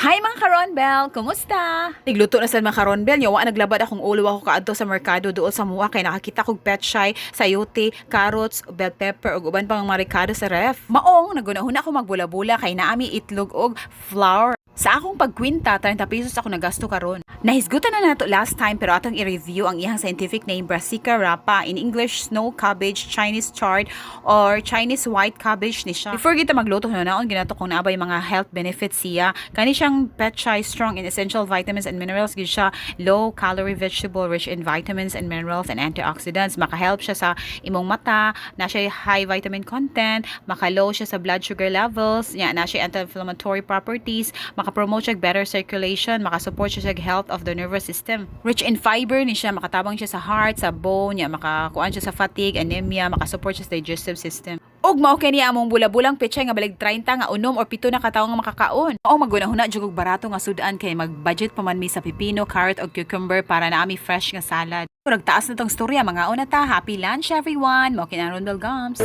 Hi, mga karonbel! Kumusta? Nigluto na sa mga karonbel. Nya wa naglabad akong ulo ako kaadto sa merkado duol sa mua kay nakakita kog petchay, sayote, carrots, bell pepper ug uban pang mga rekado sa ref. Maong nagunahuna ako magbula-bula kay naami itlog og flour. Sa akong pagkwinta, 30 pesos ako nagasto karon. Nahisgutan na nato last time pero atong i-review ang iyang scientific name, Brassica rapa. In English, snow cabbage, Chinese chard, or Chinese white cabbage ni siya. Before kita magluto, naon ginato kung naa bay mga health benefits siya. Kani siyang petchay, strong in essential vitamins and minerals gid siya. Low calorie vegetable rich in vitamins and minerals and antioxidants. Maka-help siya sa imong mata, na siya high vitamin content, maka-low siya sa blood sugar levels, nya na siya anti-inflammatory properties, maka-promote siya better circulation, maka-support siya sa health of the nervous system. Rich in fiber ni siya, makatabang siya sa heart, sa bone, nya makakuan siya sa fatigue, anemia, maka-support siya sa digestive system. Ug mao kini among bula-bulang pechay nga balig 30 nga unom or pito na katawo nga makakaon. O magunahuna jud og barato nga sudan kay mag-budget pa man mi sa pipino, carrot og cucumber para naami fresh nga salad. Murag taas na tong storya, mga una ta. Happy lunch, everyone. Mao kini ang Ronbel Gums.